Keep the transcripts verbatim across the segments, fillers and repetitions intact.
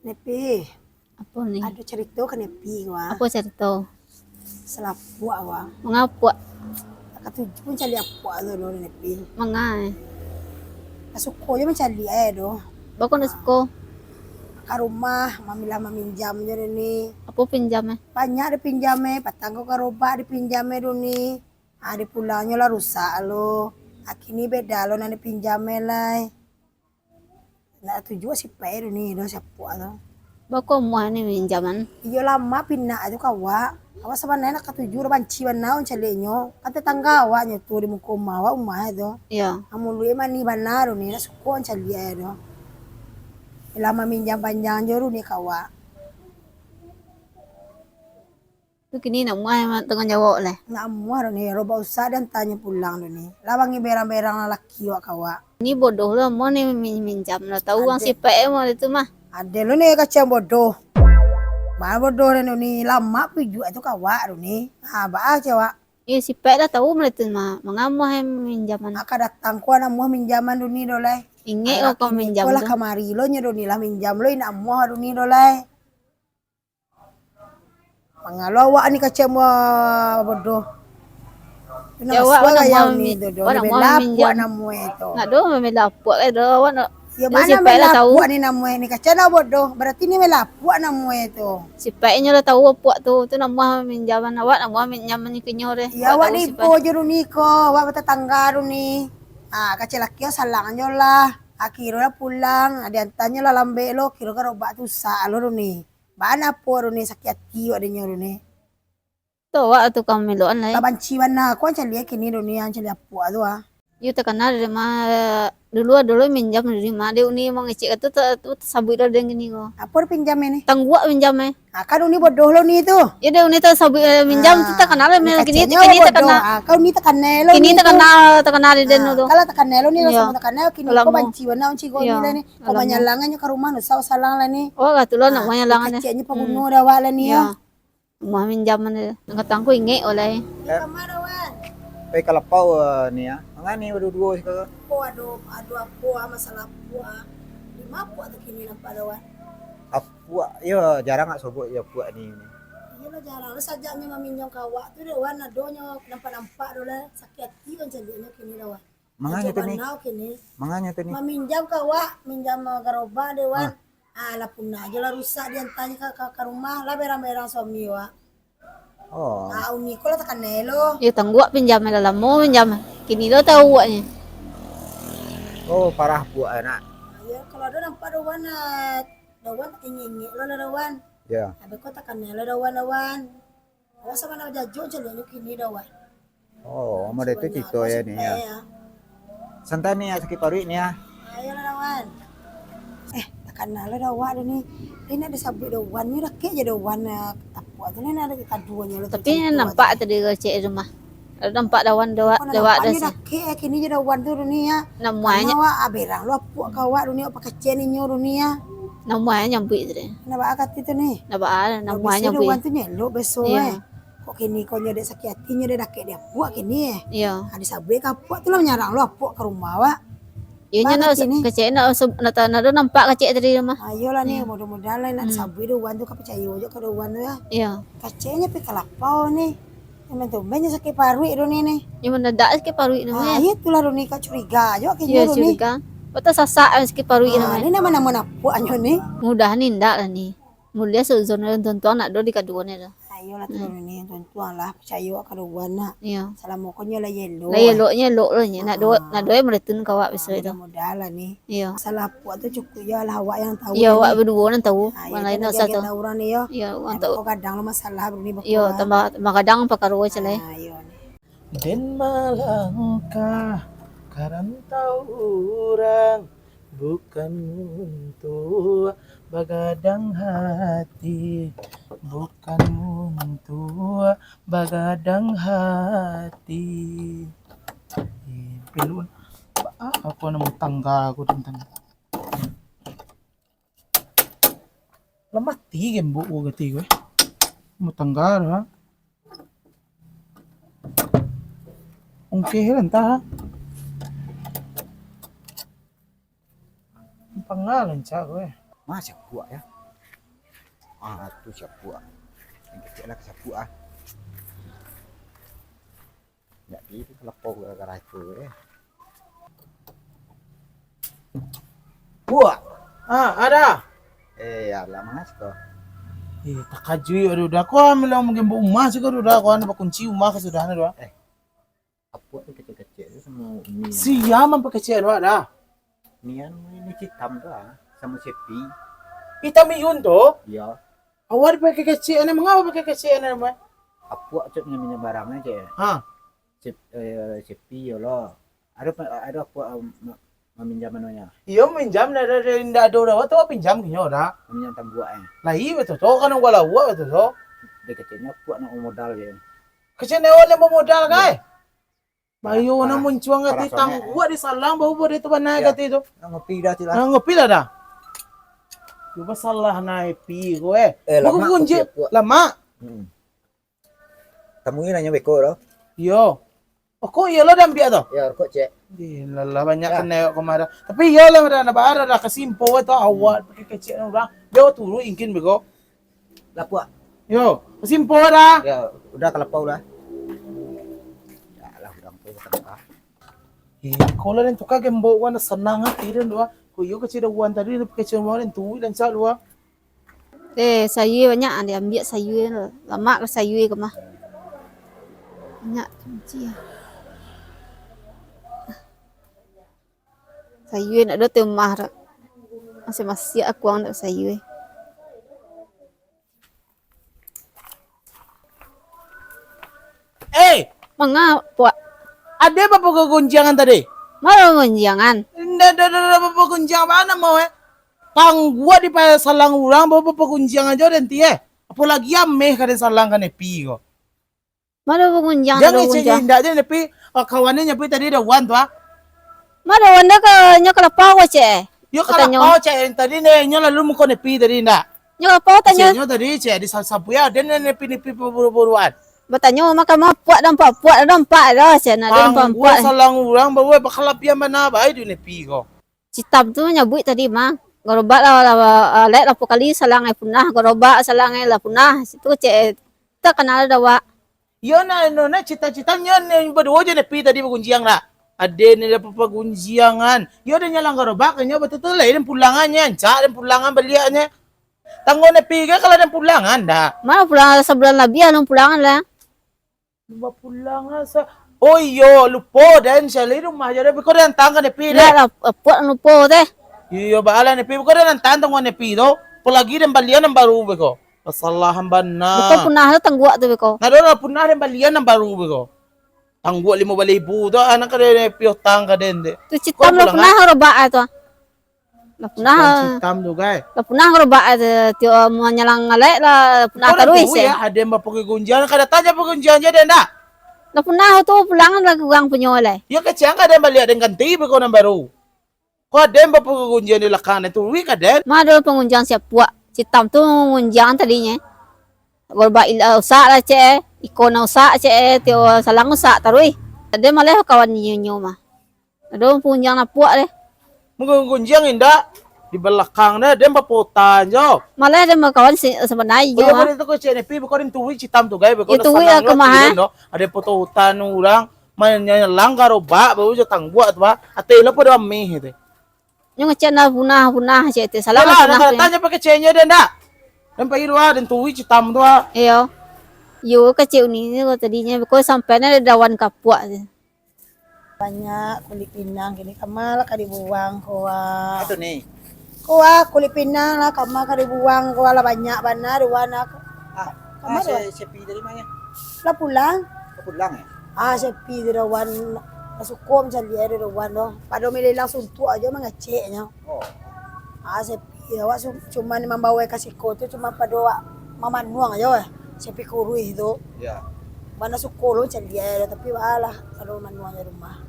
Nepi. Apo ni? Ado carito ka Nepi ko, ah. Apo carito? Salapuak ko, ah. Mangapuak? Katuju mancaliak apuak tu doh, Nepi. Manga, eh? Ndak suko jo mancaliak, eh, doh. Baa kok ndak suko? Ka rumah, mamilah maminjam jo doh ni. Apo pinjam, eh? Banyak dipinjam, eh. Patang ko garobak dipinjam, eh, doh ni. Ah, dipulangnyo lah rusak lo. Kini beda lo nan dipinjam, eh, lai. Ndak tuju sipaik e doh ni, doh sapuak tu. Baa kok amuah ni minjaman? Iyo, lamak pinak tu ka awak. Awak sabananyo ndak katuju, lah banci bana mancaliaknyo. Kan tatangga awaknyo tu di muko umah awak, umah e tu. Iyo. Muluik e manih bana doh ni, ndak suko mancaliak e tu. Lah maminjam panjang jo doh ni ka awak. Tu kini ndak amuah tangguang jawab lai. Ndak amuah doh ni, garobak rusak diantanyo pulang doh ni. Lah panggil berang-berang lalaki awak ka awak. Ni bodoh lo, amuah ni min-, minjam lah. Tahu urang sipaik e amuah tu mah. Ado lo ni kacang bodoh. Baa bodoh doh ni, lamak pijuak tu ka awak doh ni. Ha, baa kecek awak? Iyo, sipaik lah tahu mah tu mah. Manga amuah e minjaman. Ka datang ko ndak amuah minjaman doh ni doh lai. Ingek ko minjam lah tu. Kamari lo nyo doh ni lah minjam lo, ndak amuah doh ni doh lai. Manga lo awak ni kacang bodoh. Yo, awak ndak amuah mi-, awak ndak amuah minjam. Ndak doh, mamilah apuak e doh, awak ndak. Yo, mano sipaik lah tahu. Apuak ni namo e ni kacang bodoh. Berarti ni mamilah apuak namo e tu. Sipaik inyo lah tahu apuak tu. Tu ndak amuah minjaman, awak ndak amuah minjam nyo kini doh. Yo, awak ni ibo jo doh ni ko, awak batatangga doh ni. Ah, kecek laki awak salang jo lah. Kiro lah pulang, diantanyo lah lambek lo, kiro garobak tu rusak lo doh ni. Baa apo doh ni, sakik ati awak dek nyo doh ni. Tu awak tu ka mamelokan lai. Lah banci bana ko mancaliak e kini doh ni, mancaliak apuak tu ah. Iyo takana dek mah, dulu ado lo minjam dek mah, dek uni mangecek ka tu, ta-, tu tasabuik lo dek kini ko. Apo dipinjam e ni? Tangguak pinjam e. Ah, kan uni bodoh lo ni tu. Iyo dek uni tasabuik, eh, minjam tu takana lo, kini, kini takana. Ah, kan uni takana lo ni tu. Kini takana, takana dek den tu. Kalau takana lo ni, lah samo takana, kini ko banci bana mancaliak e ni lai ni. Ko manyalang nyo ka rumah, ndak usah salang lai ni. Oh, lah tu lo ndak manyalang ni. Keceknyo paguno dek awak lai ni yo. Amuah minjam ni. Nan kata ko ingek awak lai. Eh, pai ka lapau, eh, ni ah. Manga ni baduo-duo siko? Oh, ado, ado apo ah, masalah apo ah. Di ma apuak tu kini nampak dek awak? Apuak, yo jarang nak sobok jo apuak ni. Iyo lah, jarang lah sajaknyo maminjam ka awak tu dek wan, adonyo nampak-nampak doh lah. Sakik ati mancaliaknyo kini dek wan. Manganyo tu ni? Manganyo tu ni? Maminjam ka awak, minjam garobak dek wan. Ah, lah punah jo lah rusak diantanyo ka, ka, ka rumah, lah berang-berang suami awak. Oh. Ah, uni ko lah takana lo. Yo tangguak pinjam lah lamo minjam. Kini lo tahu awaknyo. Oh, parah apuak nak. Iyo, kalau ado nampak dek wan, ah, dek wan ingek-ingek lo lah dek wan. Yo. Abih ko takana lo dek wan, dek wan. Awak samo nak bajajo mancaliaknyo kini dek wan. Oh, model tu carito yo ni yo. Santai ni yo, sakik paruik ni yo. Ayolah dek wan. Eh, takana lo dek awak doh ni. Ni ndak disabuik dek wan, ni dakek se dek wan, eh, apuak tu ni ndak ado kaduonyo lo. Tapi nampak tadi kecek rumah. Nampak dek wan, dek wan. Dakek e kini se dek wan tu doh ni yo. Namuahnyo awak, ah, berang lo apuak ka awak doh ni, awak pakecek ninyo doh ni yo. Namuahnyo nyambuik tadi. Ndak baa kati tu ni. Ndak baa, namuahnyo nyambuik. Wan tu nyo elok biaso e. Kok kini ko nyo dek sakik ati, nyo dek dakek dek apuak kini e. Iyo. Ah, disabuik ka apuak tu lah manyarang lo apuak ka rumah awak. Iyo, nyo nak kecek, nak, nak, nak nampak kecek tadi rumah. Ayolah ni, mudah-mudahan lah nak disabuik dek wan tu, ka picayo jo ka dek wan tu yo. Iyo. Keceknyo pai ka lapau ni. Tumben-tumben nyo sakik paruik doh ni, ni. Yo, mandadak sakik paruik doh ni. Ah, iyo itulah doh ni, ka curiga jo kini doh ni. Iyo, curiga. Patah sasak sakik paruik doh ni. Ah, ni namo-namo apuaknyo ni. Mudah ni ndak lah ni. Mulia seuzon tuan-tuan nak doh di kaduo ni doh. Ayolah tu doh ni, tuan-tuan lah picayo ka dek wan nak. Iyo. Salamo ko nyo lah elok. Lah eloknyo elok lah nyo. Nak doh, nak doh meleton ka awak biaso tu. Mudah-mudahan lah ni. Iyo. Masalah apuak tu cukuik jo lah awak nan tahu. Iyo, awak baduo nan tahu. Urang lain ndak usah tahu. Urang ni yo. Iyo, urang tahu. Kok gadang lo masalah baru ni bakuah. Iyo, tambah, tambah gadang pakaro cak lai. Ah, iyo. Den malangkah ka rantau urang, bukan untuak bagadang hati, bukan untuak bagadang hati. Eh, pilu, baa ko namo tangga ko tantang. Lah mati gembok ko gati ko, eh. Namo tangga tu, ha? Ungkeh lah antah, ha? Pangah lancak ko, eh. Macam kuat, ya. Ah, tu sapuak. Nan kecek lah ka sapuak ah. Ndak pi tu lapau gara-gara itu, eh. Puak! Ah, ada! Eh, alah, mangas ko. Eh, takajuik, aduh, dah ko, ambiak lah mangambok rumah siko, aduh, dah ko, anu bakunci rumah ka sudah, aduh, dah. Eh, apuak tu kecek-kecek tu samo Umi. Sia mampakecek awak dah? Nian ni citam tu ah, samo Sepi. Hitam Iyun tu? Iyo. Awak dipakecek-kecek, ane mangapa pakecek-kecek ane, Mai? Apuak cok minjam-minjam barang aja. Ha. Sep-, eh, Sepi yo lo. Ado pa-, ado apuak, ah, ma-, maminjam anunya. Iyo, minjam, ndak ado, ndak ado, ndak ado, awak tu pinjam kinyo dah. Maminjam tambuak eh. Lah iyo, betul tu, kan awak lawak, betul tu. Dia keceknyo apuak nak modal je. Keceknyo awak nak modal, Iyo. Kai? Bayo Parah, nak muncuang parah kati, sangat, tangguak eh. Di salang, baru boleh tu panai Iyo. Kati tu. Nak ngopi dah, Cil, lah. Nak ngopi dah dah. Cuba salah naipi ko, eh. Eh, Bukan lamak kunci kopi apuak. Lamak. Hmm. Tamui lah nyo beko tu. Iyo. Rokok iyo lah dah ambiak tu. Yo, rokok cek. Ih, lah, lah banyak Yo. Kenai awak kemari. Tapi iyo lah dah, dah, dah, dah kasimpo tu awak pakai kecek urang. Dia turun ingkin beko. Lapuak. Yo, kasimpo dah. Yo, udah ka lapau lah. Dah lah, urang tu ka tangka. Eh, kalau den tukar gembok wan senang ati den tu ah. Ko iyo kecek dah wan tadi, pakai kecek wan tu, dan cak lu ah. Eh, sayua banyak ah, diambiak sayua, lamak lah sayua ko mah. Banyak kunci ah. Sayua nak ado tu mah dak. Masih-masih akuang dak sayua. Eh! Manga, Puak? Ade bapagunjiangan tadi? Mano gunjiangan? Ndak, ndak, ndak, ndak bapagunjiangan bana mau, eh. Tangguak di pasalang urang, bapagunjiangan jo den ti, eh. Apolagi ameh ka den salang ka nepi ko. Mano bagunjiang, Jan mano ngecek gunjiang? Indak je nepi, ah, kawannyo nyampui tadi dah wan tu, ah. Mano wan dah ka, nyo ka lapau, cek, eh? Yo ka Batanyo. Lapau, cek, tadi ne, nyo lalu muko nepi tadi ndak? Nyo lapau tanyo. Cek, nyo tadi, cek, di sa-, sapu ya, den nepi-nepi buru-buruan. Batanyo, maka mah puak dah ampak, puak dah ampak dah, cek, nak dah ampak-ampak. Tangguak salang urang, bawa bakalabian bana bae di nepi ko. Citam tu nyabuik tadi mah, garobak lah, lah, lah, alek lah, pokok kali salang ai punah, garobak salang ai lah punah. Situ cek, tak kenal dah awak. Iyo, nah, no, nah, cita-cita nyo, nyo baduo je nepi tadi bagunjiang dah. Ade ni dah pagunjiangan. Iyo, dah nyalang garobak, nyo betul-betul lah, den pulangan nyo, ancak den pulangan baliaknyo. Tanggo nepi ke kalau den pulangan dah. Mano pulang sabulan labiah, alun pulangan lah. Bapulang asa. Oh iyo, lupo den, sali rumah je den, beko den antang ka nepi den. Indak lah, apuak lupo teh. Iyo, baalah nepi, beko den antang tangguak nepi tu. Apolagi den balian nan baru beko. Masalah bana. Beko punah tu tangguak tu beko. Nah, dah punah den balian nan baru beko. Tangguak limo baleh ribu tu, anak ka den nepi utang ka den dek. Tu citam lah punah garobak tu. Lah punah. Citam tu, gai. Lah punah garobak tu, tio manyalang alek lah punah taruih. Kau dah tahu ya, ade yang bapagunjiang, kada tanya pagunjiang je dah ndak? Lah punah tu pulangan lah urang punyo lai. Yo kecek kada baliak den ganti beko nan baru. Kau ade yang bapagunjiang di lakang tu, wih ka den. Ma ado pagunjiang siapuak. Citam tu ngunjiang tadinyo. Garobak ila usak lah cek, iko nan usak cek, tio salang usak taruih. Ade maleh kawan inyo mah. Ado pangunjiang napuak deh. Manggunjiang indak, di balakang deh, den bapotan jo. Malah den bakawan si-, sabanai jo, ah. Oh, iyo, bana tu ko cek nepi, beko den turi citam tu, gai, beko den tuwi sanang lah kemah, eh. Ado poto hutan urang, manyalang garobak, baru jo tangguak tu, ah. Ateh lah pado ameh tu. Nyo ngecek nah punah, punah, cek tu. Salah. Yalah, punah nak tu. Tanyo pakai cek nyo den ndak? Den pai luar, den turi citam tu, ah. Iyo. Yo, kecek uni ni ko tadinyo, beko sampai nah dawan kapuak tu. Banyak kulik pinang kini, kama lah ka dibuang ko, ah. Apo tu ni? Ko, ah, kulik pinang lah, kama ka dibuang ko, lah banyak bana di wana ko. Ah, kama ah, tu, si, ah? Sepi tadi ma nyo? Lah pulang. Lah pulang, eh? Ah, Sepi tu dah wan, lah suko mancaliak dah wan tu. Pado milelang suntuak ajo mangeceknyo. Oh. Ah, Sepi. Iyo, awak su-, cuman mambawai ka siko tu, cuman pado awak mamanuang ajo, eh. Sepi kuruih tu. Iyo. Bana suko lo caliak, tapi baalah, pado mamanuang ajo rumah.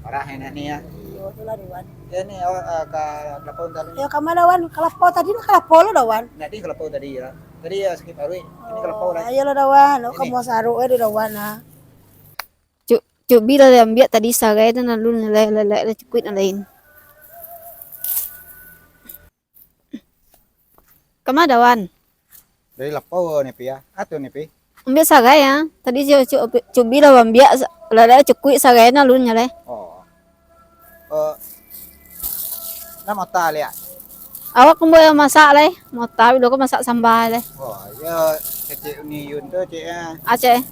Parah enak ni, ya. Iyo, itulah, Dewan. Ya, ni awak, ah, ka lapau tadi. Ya, kama, Dewan? Ka lapau tadi, ka lapau lo, Dewan. Nak di ka lapau tadi, ya. Tadi, ya, sakik paruik. Ini ka lapau lagi. Oh, ayolah, Dewan. Awak ka muasaruk, eh, di Dewan, ah. Cuk, cuk, bila diambiak tadi sarai tu, lalu nilai lelek lah cukuik nan lain. Kama, Dawan? Jadi lapau ni pi ya. Atu ni pi. Ambiak sarai ya. Tadi cu-, cu-, cubi lah ambiak sa-, lah dah cukuik sarai nah alun nyo lai. Oh. Eh, nak mota liak? Awak kan buat masak lai. Mota bilo ko masak samba lai. Oh, ya kecek ni Yun tu cek ya. Aceh.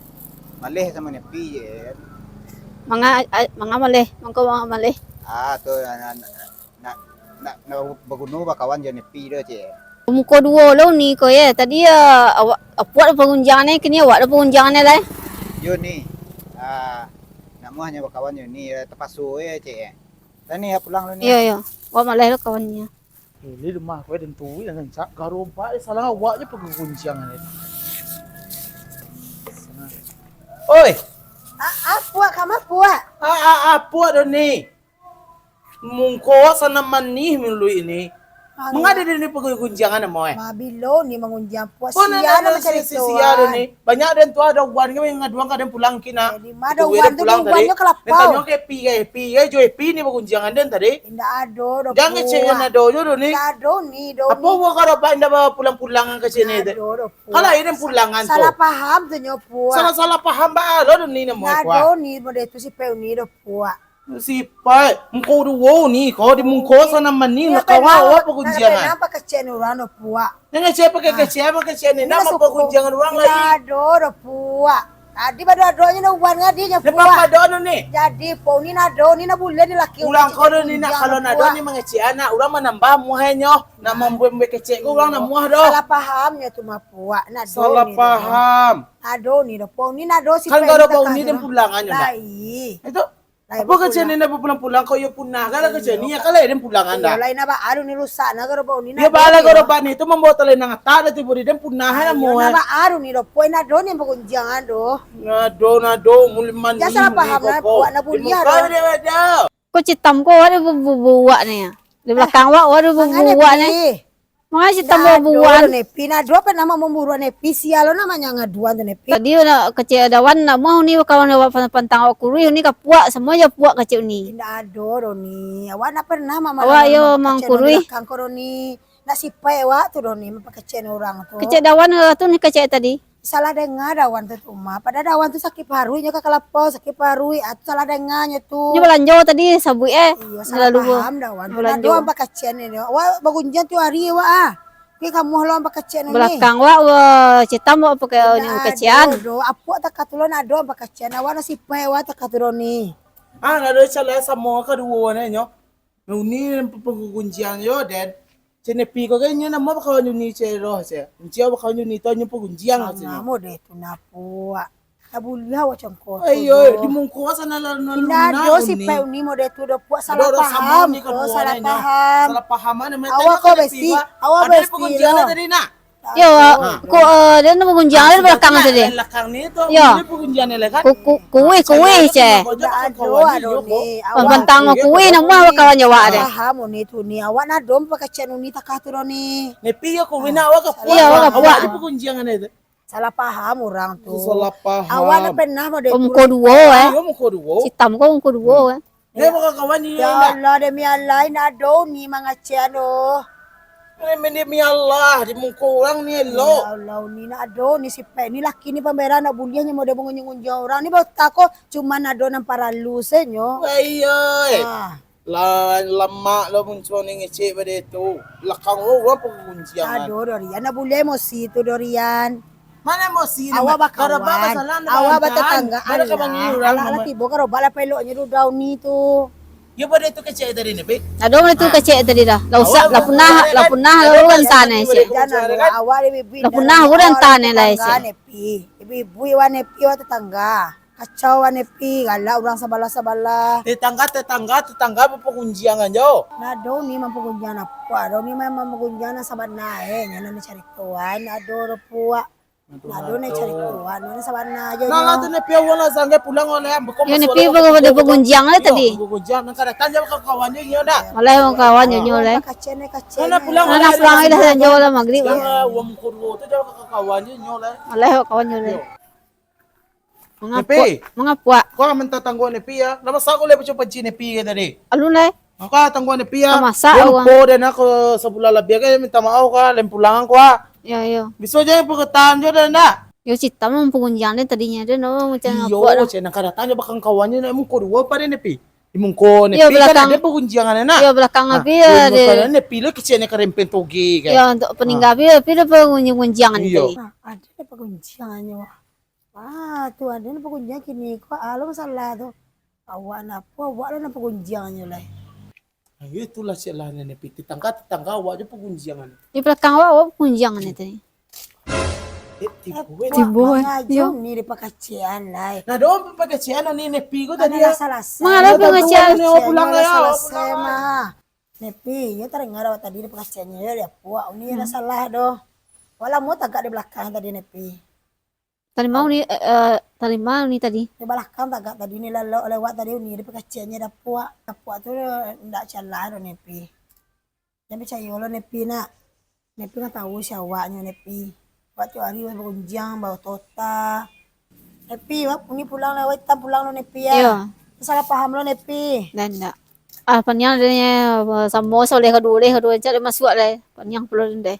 Maleh sama ni pi je. Manga, a-, manga maleh, mangko manga maleh. Ah, tu nak, nak, nak, nak baguno bakawan jo Nepi tu, cek. Muko duo lo ni ko ye. Tadi ya awak apuak do pangunjangan ni, kini awak do pangunjangan ni lai. Yo ni. Ah, nak muah nyo bakawan yo ni, tapaso ye, cek. Dah ni ya pulang lo ni. Iyo, iyo. Awak maleh lo kawan ni. Ini rumah kau dan tuwi dan cak garobak salah awak je pagunjangan ni. Oi. Ah, apuak kama puak. Ah, ah, apuak do ni. Mungko sanang manih muluik ni. Mangga. Mangga ado ni pagunjangan namo eh? Ma bilo ni mangunjang puak. Sia lah mancari si, si, sia do ni. Banyak den tu ado wan ke ngaduang ka den pulang kini. Jadi ma ado wan tu, wan nyo ka lapau. Den tanyo ke pi, eh, pi, eh, jo pi ni pagunjangan den tadi. Indak ado doh. Jangan cek yang ado jo do ni. Indak ado ni do. Apo buah karabat indak bapulang-pulang ka sini tu? Indak ado doh. Kalau ini pulangan tu. Salah paham tu nyo puak. Salah-salah paham ba lo do ni namo puak. Indak ado ni model tu si Peuni doh puak. Sipaik, mungko duo ni, ko di mungko sanang manih lah kawan awak pagunjangan. Nak kena pakecek urang do puak. Nak ngecek pakai kecek, apa kecek ni? Nama pagunjangan urang lai? Ado do puak. Tadi bado-adonyo nak uban ngadi nyo puak. Lepas pado anu ni. Jadi puak ni nado ni nak buliah ni laki urang ko ni nak kalau nado ni mangecek anak urang manambah muahnyo. Nak mambuek-buek kecek ko urang nak muah do. Salah paham nyo tu mah puak. Nado ni. Salah paham. Nado ni do puak ni nado si kan kalau bau ni dan pulangan nyo. Lai. Itu Lai apo kecek ni nak pulang-pulang kau yo punah kan kecek ni ya kalau den pulang anda. Lain apa aduh ni rusak nah garobak ni. Dia bala garobak ni tu mambawa talai nang atak dah tiba di den punah lah mo. Nama aduh ni do puak nado ni pagunjangan do. Nado nado muliman. Jangan salah paham lah puak nak buliah do. Ko citam ko ada bubuak ni. Di belakang wak ada bubuak ni. Mangecek tambah buan. Nepi, nado pernah mamburuak Nepi, sia lo namonyo ngaduan tu Nepi. Tadi nak kecek Dawan, nak mau ni kawan awak pan-, pantang awak kuruih ni ka puak, samo ja puak kecek ni. Indak ado do ni. Awak nak pernah mama awak yo mangkuruih. Belakang ko do ni. Nak sipai awak tu do ni mapakecek urang tu. Kecek Dawan tu ni kecek tadi. Salah danga Dawan tu, tu mah. Padahal Dawan tu sakik paruik nyo ka kalapau, sakik paruik. Ah, tu salah danga nyo tu. Nyo balanjo tadi sabuik eh. Iyo, salah paham Dawan tu. Nado ampah kacian ni. Wak bagunjiang tiok hari wak ah. Kui kamuah lo ampah kacian ni. Balakang wak, wak cetam wak pakai nyo kacian. Nado, apuak takah tu lo nado ampah kacian. Awak nak sipai wak takah tu lo ni. Ah, nado salah samo kaduo nyo. Uni nan pagunjiang yo, den. Cek Nepi ko kan inyo namo bakawan jo Uni cek roh cek. Inyo bakawan jo Uni tu inyo pagunjiang cek. Namo deh tu napuak. Tak buliah awak cangko tu. Ayo, di mungko sana lalu lalu. Indak ado sipai Uni model tu do puak, salah paham. Salah paham. Salah paham. Awak ko besti. Awak besti pagunjiang tadi nak. Yo, ko, eh, dia nak pagunjiang di belakang tadi. Yo. Ku-, ku-, kuih, kuih, ceh. Bantang kuih, nak buah kawan Jawa deh. Paham, Uni tu, Uni. Awak nak dom pakai cek Uni takah tu, Uni. Nepi yo kuih nak awak kapuak. Iyo, awak kapuak. Awak di pagunjiang tu. Salah paham urang tu. Salah paham. Awak nak pernah model tu. Muko duo, eh. Iyo, muko duo. Hitam ko muko duo, eh. Dia bakakawan ni. Ya Allah, demi Allah, indak ado ni mangaceh anu. Demi, demi Allah, di muko urang ni elok. Ya Allah, ni indak ado ni sipai ni laki ni pamberang nak buliah ni model mangunjung-unjung urang ni bauta ko cuman ado nan paralu senyo. Wah, iyo, eh. Ah. Lah, lamak lah muncul ni ngecek pada itu. Lakang urang pagunjiang. Ado, Dorian, nak buliah emosi tu, Dorian. Mana emosi ni? Awak bakawan, awak batetanggaan lah. Alah, alah tibo ka robak lah peloknyo tu daun ni tu. Yo, pada itu kecek tadi ni, Pi. Ado itu kecek tadi dah. Lah usah, lah punah, lah punah urang tanah cek. Lah punah urang tanah lah cek. Ibu-ibu wan Nepi awak tetangga. Kacau wan Nepi, galak urang sabalah-sabalah. Tetangga, tetangga, tetangga bapagunjiangan jo. Nah, ado ni mampagunjiangan apo? Ado ni mampagunjiangan sabana e, nyo nan carito wan. Ado do puak. Nah, ado ni carito, anu ni sabana ajo. Nah, lah tu Nepi awak lah sanggai pulang oleh. Yo, Nepi bagunjiang lah tadi. Bagunjiang, nan ka datang jo kawan jo nyo dah. Oleh kawan jo nyo lah. Kacen ni, kacen. Nah, pulang lah, dah janjo lah magrib. Wong kuruo tu jo kawan jo nyo lah. Oleh kawan jo lah. Mangapuak, mangapuak. Kau minta tangguang Nepi ya. Nama sa kau leh pacu panci Nepi ke tadi? Alun lai. Angka tangguang Nepi ya. Masak. Dia lupo den ko sabulan labiah kan, minta maaf ka, lem pulangan ko ah. Yo, yo. Biso jan pagotaan jo dah ndak? Yo, cita mah pagunjiang den tadinyo den, no, macam Iyo, apo dah. Cek nan ka datang jo bakang kawannyo nak muko duo pa den, Nepi? Di muko Nepi kan ado pagunjiangan nak. Yo, balakang Nepi yo, Nepi lo keceknyo ka rempeng toge kan. Yo, untuk paningga Nepi, Nepi ado pagunjiangan tadi. Nah, ado pagunjiangannyo. Wah, tu ado pagunjiang kini ko, alo masalah tu. Awak napo, awak lah nan pagunjiangannyo lai. Iyo itulah cek lah Nepi. Tetangga-tetangga awak jo pagunjiangan. Di balakang awak, awak pagunjiangan tadi. Eh, tibo, eh. Tibo, eh. Yo. Ni di pakacekan lai. Nah, dong pakacekan ni Nepi ko tadi yo. Mangalo pakacekan? Pulang lah yo, pulang lah. Nepi, yo tadanga awak tadi di pakacekannyo yo, di apuak. Uni ado salah doh. Awak lamo tagak di balakang tadi, Nepi. Tadi ma Uni, eh, eh, tadi ma Uni tadi? Di balakang tagak tadi, Uni lalok lewat tadi, Uni di pakacekannyo di apuak. Apuak tu ndak salah doh, Nepi. Jan picayo lo Nepi nak. Nepi kan tau si awaknyo Nepi. Awak tiok ari bagunjiang, baotota. Nepi, wak, Uni pulang lah, wak, Itam pulang lo Nepi yo. Iyo. Salah paham lo Nepi. Ndak, ndak. Ah, paniang deh, samo soleh kaduo, leh kaduo, cari masuak deh. Paniang pulo deh.